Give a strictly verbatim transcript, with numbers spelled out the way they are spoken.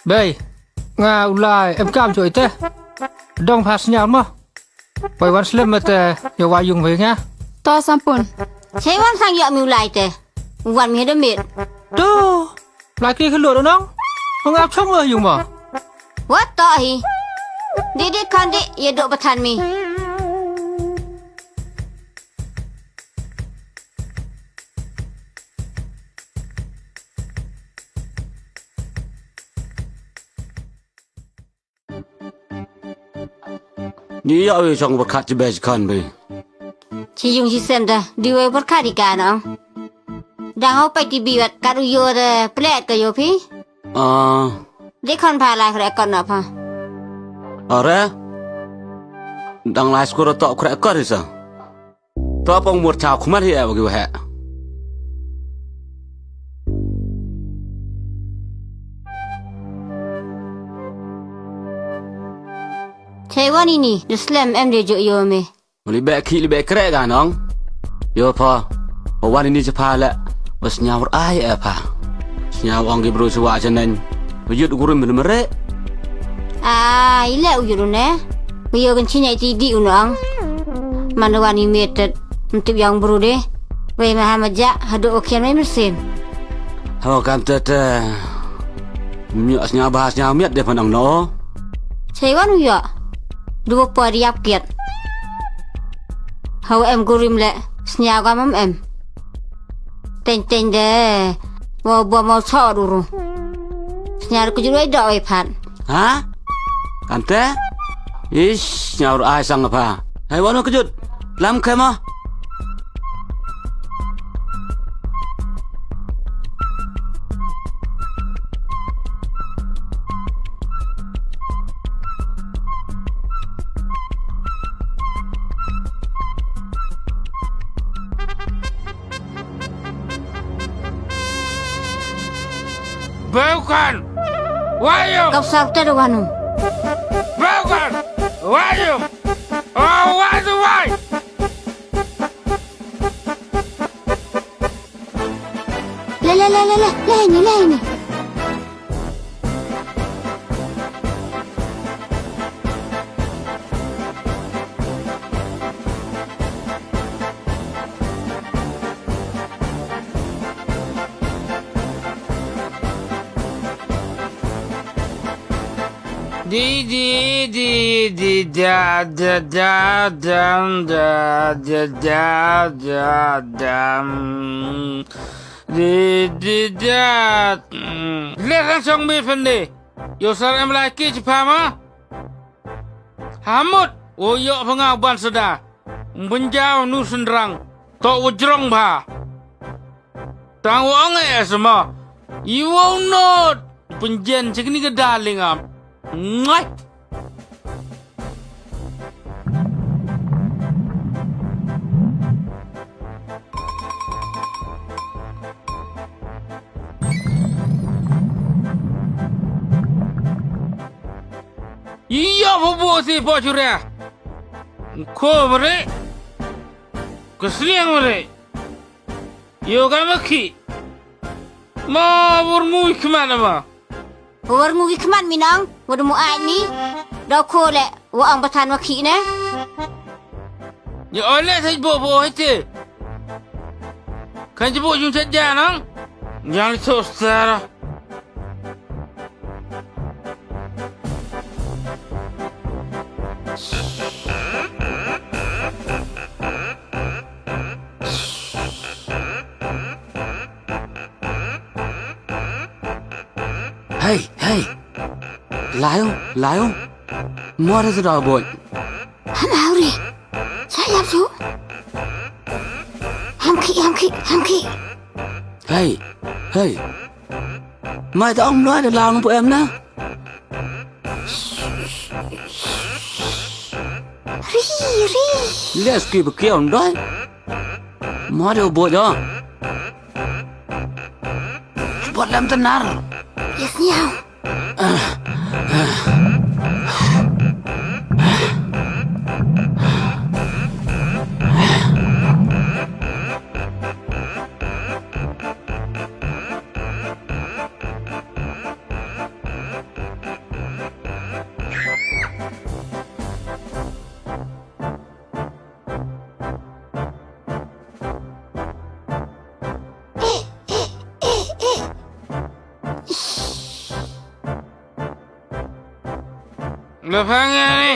Bei, nga u lai em kam choi te. Dang pha sñiaw mo. Poi wan slem ma te, yow wa yung phi nga. To Sampun. Chei wan sang yoh mi u lai te. Wan mi da mit. To. Lai ki khlo nong. Ong ap chong wa yung mo. Wa to hi. Di di khon di, ye dok pathan mi. Ni ya we chong pyrkhat chi bei chi khon bei. Chi yung chi sem da, di we pyrkhat di ka nong. Dang hau pait ti bi wat kat u yoh da plet ka yoh phi. Ah. Di khon pha lai khreh kot noh pha. Are? Dang lai skur to khreh kot i sa. To pong mur chaw khmat hi e wa ki wa he. Chei wan ini, da slem em de jooh yoh me. Li beh ki, li beh kreh ka nong. Yoh pha. Wa wan ini cha pha le. Wa sñiaw ai e pha. Sñiaw ong ki bru cha wa cha neng. Wa yut u kurim mreh. Ai le u yut u ne. Wa yoh kan chi ñiah ti di u nong. Man wa ni met te. Mtip yong bru de. Wei ma ha ma ja, ha do o khian wei mrsin. Ho kam te te. Mñiah sñiaw ba sñiaw miat de pha nong no. Chei wan u yoh. Du wa poi riap kiat. Hawa em kurim le, sñiaw ka mam em. Teng teng de, wa bua mau cho du ru. Sñiaw ka jut wei dok wei phat. Ha? Kam te? Ish, sñiaw ai sang pha. Hei, wa no ka jut. Lam khe ma. Bukan! Wayung! Kap sar te da wanu. Bukan! Wayung! Oh, wanu wai! Le, le, le, le, le, le, ini, le, ini. Di, di, di, di, da, da, da, dam, da, da, da, da, dam. Di, di, da. Mm. Le kan song mi pynde. Yow sar em lai ki chi pha ma. Hamut, o yoh pha nga u ban sada. Bynjaw nu synrang. To u jrong bha. Tang u ong e sma. I wow not. Pynjen chikni ka darling am. Ngai. Iya, bobo si po chura. Ko bere. Kesliang bere. Yo ka ma khi. Ma, war ngu i khmat ma. War ngu i khmat mi nang, war mu ai mi. Daw ko le, wa ang batan wa khi ne. Ni ole sai bo bo hete. Kan jibo yung chat ja nang. Yang so sara. Hey, hey. Layo, layo. Mor se da boy. Ham auri. Sa yap su. Ham khi, ham khi, ham khi. Hey, hey. Mai ta ong noi da lang pu em na. Ri, ri. Les ki ba kiaw ndai. Mor da boy da. Spot lem tenar. Yes, niaw. Laphang ya ni.